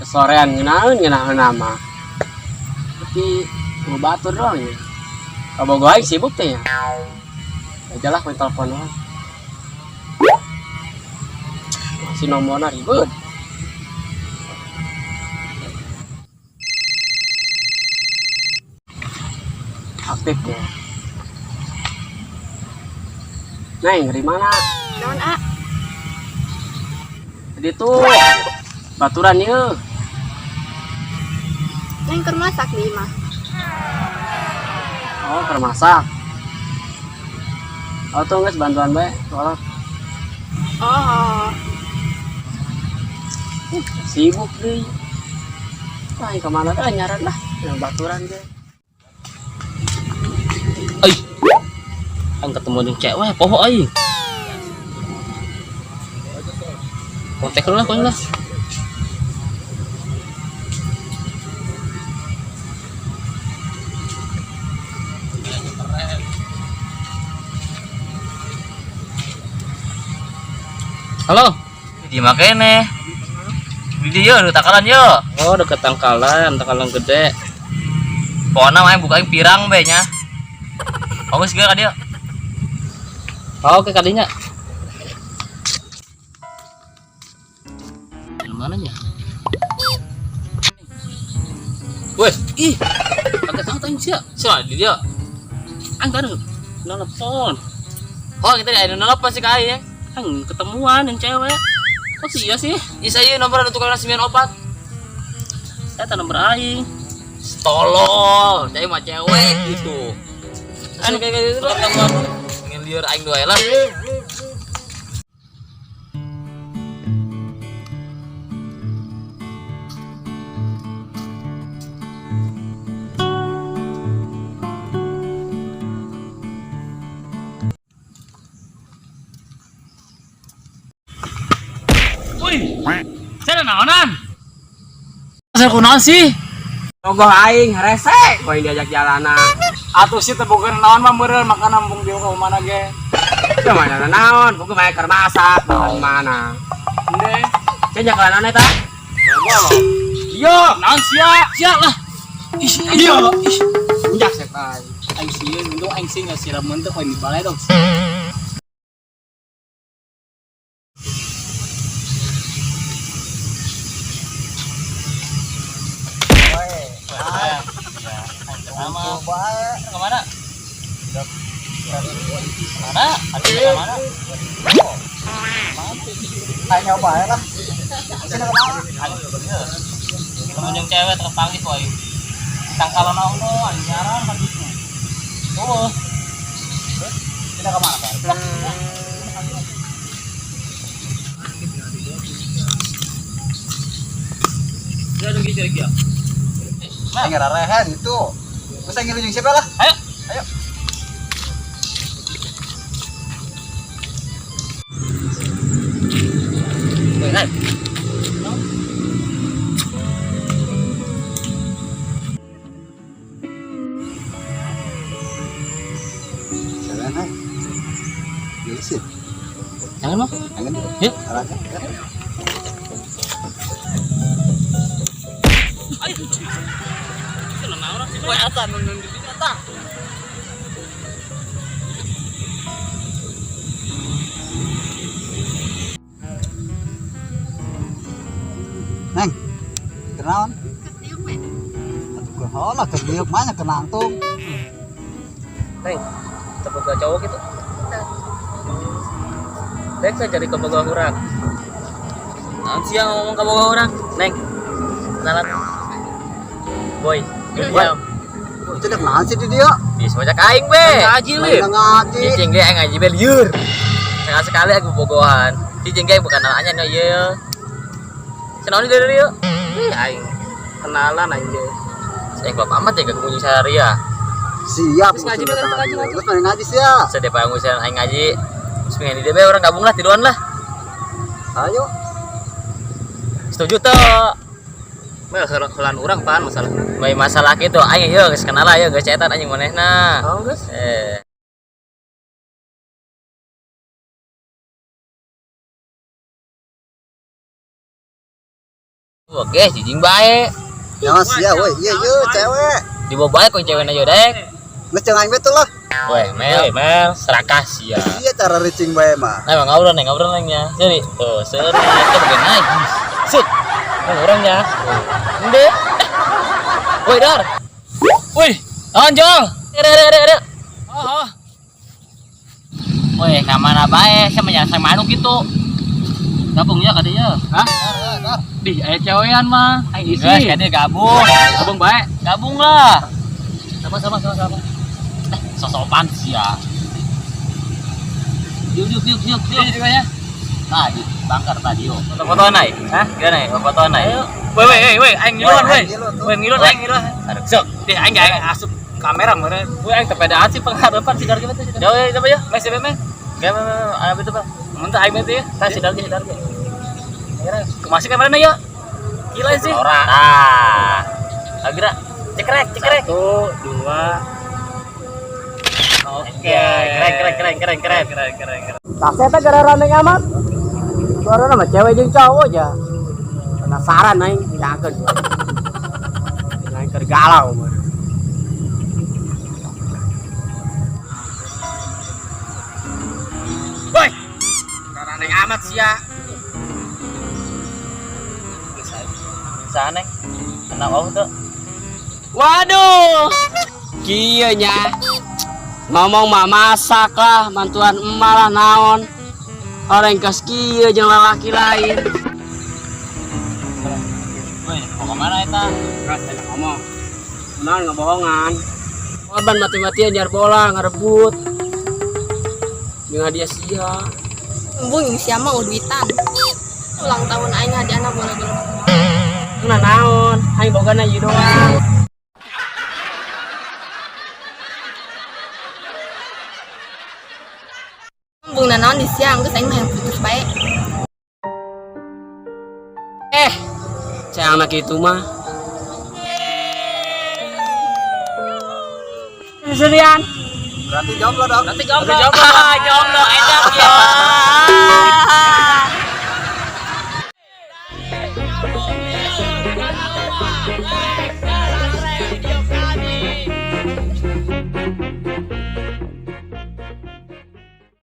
Sorean ngeunaheun ngeunaheun nama. Tapi mau batur doang ya. Kabogoh aing sibuk teh ya. Aja lah main telepon doang. Masih nomorna ribet. Aktif ya. Neng, dari mana? Naon a? Jadi tuh baturan yeuh. Neng keur masak di imah. Oh, keur masak. Oh, tuh geus bantuan bae, tolong. Oh, Sibuk deui. Wah, ke mana dah nyaran lah, yang baturan ge. Ai. Ang ketemu jeung cewek poho aing. Kontak lah kau lah. Halo. Di makene. Di yo nu takalan yo. Oh, deket tangkalan, tangkalan gede. Pokona mah buka pirang be nya. Bagus ge ka dieu. Oh, oke kadinya. Yang mana nya? Wes, ih. Pakai tangan aing sia. Sia di dia. Aing tadi nelpon. Oh, kita ada nelpon sih ka aing. Aing ketemuan yang cewek. Kok sia sih? Ih, saya nomor anu tukeran 94. Eta nomor aing. Tolol, cewek mah cewek gitu. Anu kayak gitu lah. Ketemuan. Ngeliur aing dua lah. Wih, saya naonan. Saya kunaon sih? Bogoh aing rese, koin diajak jalanan. Atuh sih teu boga naon mah meureun makana embung dieu ka mana ge. Cuma mana naon, bogoh mah keur masak, makan mana. Ende. Cenah jalanan eta. Bogoh. Yo, Naon sia? Sia lah. Ih, iya. Ih, unjak setan. aing sieun untung aing sih nggak siraman teh koin di balai dong. Sama. Kemana? Kemana? Ada kemana? Aing nyoba ya lah. Temen yang cewek terpanggil woy. Tangkalan ono, aing nyaran bagusnya. Oh, Kita ke mana, Pak? ya ada gitu ya. Aing ngararehan itu. Terus aing ngilu jeung siapa lah? Ayo. Ayo. Woi, hai. Jalan hai. Geus sih. Jangan mah. Jangan. Yuk. Arahnya. Ayo. Woi, asa nunun di sini eta. Neng. Kenaon? Ketiuk we. Atuh kehola keur diuk mah nya kenangtung. Neng, teu cowok gitu. Dek saya jadi kabogoh urang. Naon sia ngomong kabogoh urang? Neng. Kenalan. Boy, diam. Itu dek naon sih di dieu? Di semacam aing be. Ngaji lin. Lain ngaji. Cicing ge aing ngaji be lieur. Sekali sekali aku bogohan. Cicing ge bukan namanya nya ieu. Senaon dari dieu? Ih, aing kenalan aja. Saya bapak amat ya ke kunci sehari ya. Siap. Terus ngaji, bener, ngaji, ngaji. Terus mana ngaji sia? Saya depan ngusiran aing ngaji. Terus pengen di DB orang gabung lah tiduran lah. Ayo. Setuju tuh. Mel helaan urang pan masalah. Mai masalah gitu aing yeuh geus kenal lah yeuh geus cetan anjing manehna. Oh, geus. Eh. Oke, jijing bae. Ya sia weh, iya iya cewek. Dibawa bae ku cewek aja dek. Geus jeung aing we tuh lah. Weh, Mel, Mel, serakah sia. Iya cara ricing bae mah. Nah, emang ngobrol nih, ngobrol nengnya. Jadi, tuh, seri, itu bagian najis. Sut. Nah, orangnya. Ende. Woi, Dar. Woi, anjol. Re re re re. Oh, oh. Woi, ka mana bae? Saya menyasar manuk gitu. Gabung ya kadinya. Hah? Di aya cewean mah. Aing isi. Geus, kadinya gabung. Gabung bae. Gabung lah. Sama sama sama sama. Sosokan sih ya. Yuk yuk yuk yuk yuk. Ini juga ya. Tadi bangkar tadi yo. Foto-foto naik. Hah? Gimana naik? Foto naik. Woi woi woi, aing ngiluan woi. Woi, Woi ngiluan aing ngiluan. Sok. Deh aing aing asup kamera meureun. Woi aing tepedaan sih pengharapan si Dargi teh. Jauh ya, apa ya? Mes mes. Gak, apa itu, Pak? Mun teh aing teh ya. Tah si Dargi, si Dargi. Kemasi kamerana ya. Gila sih. Ora. Ah. Agra. Cekrek, cekrek. 1 2. Oke, keren keren keren keren keren. Keren keren keren. Tah eta gara randeng amat. Suara mah cewek jeung cowok aja. Penasaran aing yakeun. Aing keur galau mah. Woi. Randeng amat sia. Bisa neng. Kena wau tuh. Waduh. Kieu nya. Ngomong mah masak lah, mantuan emak lah naon. Orang kas kieu jeung lalaki lain. Woi, mau kemana eta? Keras teh ngomong. Naon ngebohongan. Korban mati-matian jar bola ngarebut. Jeung hadiah sia. Embung sia mah duitan. Ulang tahun aing hadiahna bola-bola. Nah naon, aing bogana ieu doang. Embung naon di siang geus aing mah yang putus bae. Cai anak itu mah. Sendirian. Berarti jomblo dong. Nanti jomblo. Jomblo, jomblo enak ya.